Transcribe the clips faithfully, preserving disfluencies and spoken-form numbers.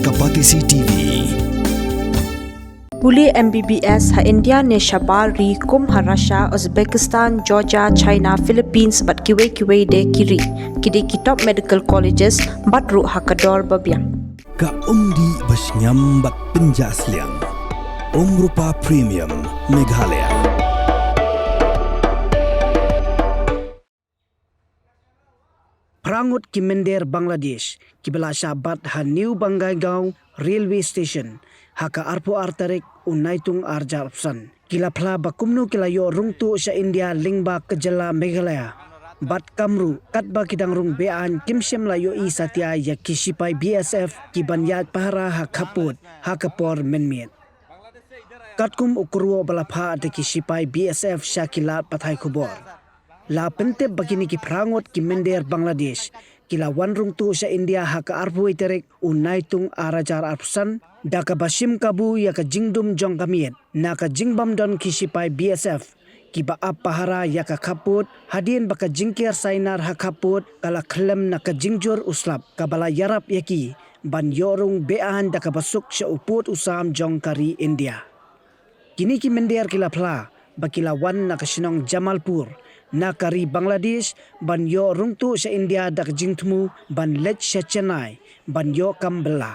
Ka Batesi T V. Pule M B B S ha India ne shabar ri kum ha Russia, Uzbekistan, Georgia, China, Philippines bad kiwei kiwei de ki ri. Ki dei ki top medical colleges bad ruh ha ka dor ba biang. Ka umdih ba shngiam bad pynjah sliang. Umrupa Premium Meghalaya. Phra ngut ki mynder Bangladesh kiba la shah bat ha New Bongaigaon Railway Station ha ka arphew ar tarik u Naitung ar hajar arphew san ki la phla ba kumno ki la ïoh rung tuh sha India lyngba ka jylla Meghalaya. Bad kumno katba ki dang rung be-aiñ kim shym la ïohi satia ïa ki shipai B S F ki ban ïaid pahara ha khappud ha ka por mynmiet. Katkum u kyrwoh ba la phah da ki shipai B S F sha ki lad pathai khubor, la pyntip ba kine ki phra ngut ki mynder Bangladesh ki la wan rung tuh sha India ha ka arphew wei tarik u Naitung ar hajar arphew san da kaba shim kabu ïa ka jingdum jong ka miet na ka jingbym don ki shipai B S F kiba ap pahara ïa ka khappud hadien ba ka jingker sainar ha khappud ka la khlem na ka jingjur u slap kaba la ïarap ïa ki ban ïoh rung be-aiñ da kaba suk sha u pud u sam jong ka ri India. Kine ki mynder ki la phla ba ki la wan na ka shnong Jamalpur na ka ri Bangladesh ban ïoh rung tuh sha India da ka jingthmu ban leit sha Chennai ban ïoh kam bylla.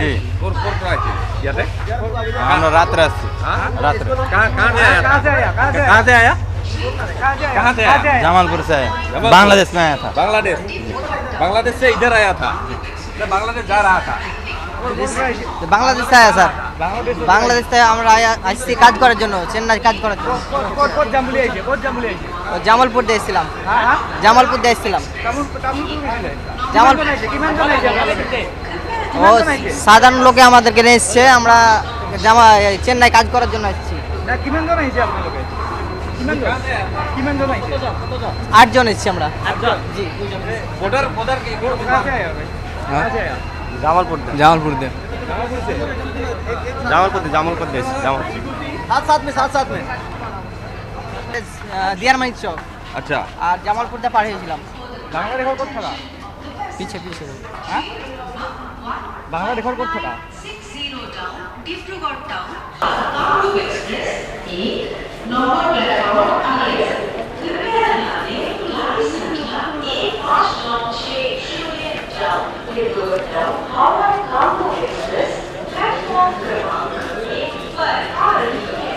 जी। আমরা রাত্রে আসছি। রাত্রে। कहाँ से आया था? कहाँ से आया? कहाँ से आया? জামালপুর से आया। জামালপুর। बांग्लादेश में आया था। बांग्लादेश। बांग्लादेश से इधर आया था। मैं बांग्लादेश जा रहा था। বাংলাদেশ থেকে আয়া স্যার। বাংলাদেশ থেকে আমরা আয়া- আসছি কাজ করার জন্য, চেন্নাই কাজ করার জন্য। ক'ত ক'ত যাম বুলি আহিছে? ক'ত যাম বুলি আহিছে? ও, জামালপুর দিয়ে এসেছিলাম। হা হা? জামালপুর দিয়ে এসেছিলাম। তামোল তামোলপুৰ গৈছিলে? জামাল কিমান জন আহিছে আপোনালোকে? ও, সাধারণ লোকে আমাদেরকে নিয়ে এসছে, আমরা জামা এই চেন্নাই কাজ করার জন্য এসেছি। না, কিমান জন আহিছে আপোনালোকে? কিমান জন? কিমান জন আহিছে? আটজন এসেছি আমরা। আঠজন। জি। বৰ্ডাৰ বৰ্ডাৰ কি? ক'ত আছে? আছে। জামালপুর দে। জামালপুর দে। জামালপুর দে, জামালপুর দে। জামালপুর। সাথ সাথ মে, সাথ সাথ মে। দিয়ার মাইক চক। আচ্ছা। আর জামালপুর দিয়ে পার হয়েছিলাম। বাংলাদেশৰ ক'ত থাকা? পিছে পিছে। হা? বাংলাদেশৰ ক'ত থাকা? Six zero down, Dibrugarh down, Kamrup Express, एक नंबर प्लेटफॉर्म आइए। कृपया ध्यान दें, गाड़ी संख्या एक पाँच नौ छह शून्य down, Dibrugarh down, हावड़ा कामरूप एक्सप्रेस प्लेटफॉर्म क्रमांक एक पर आ रही है।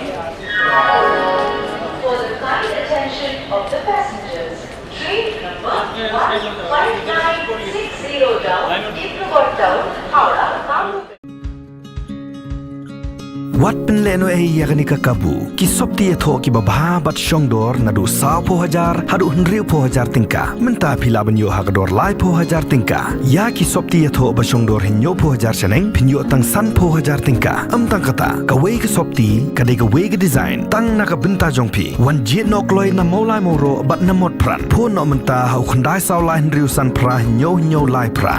For the kind attention of the passengers, train number one five nine six zero down, Dibrugarh down, हावड़ा कामरूप। Wat pynlehnohei ïa kane ka kabu. Ki sopti ïathoh kiba bha bad shongdor naduh sawphew hajar haduh hynriewphew hajar tyngka. Mynta phi lah ban ïoh ha ka dor laiphew hajar tyngka. Ïa ki sopti ïathoh ba shongdor hynñiewphew hajar shaneng phin ïoh tang sanphew hajar tyngka. Ym tang kata, kawei ka sopti ka dei kawei ka design tang na ka bynta jong phi. Wan jied noh kloi na Mawlai Mawroh bad na Motphran. Phone noh mynta ha u khyndai saw lai hynriew san phra hynñiew hynñiew lai phra.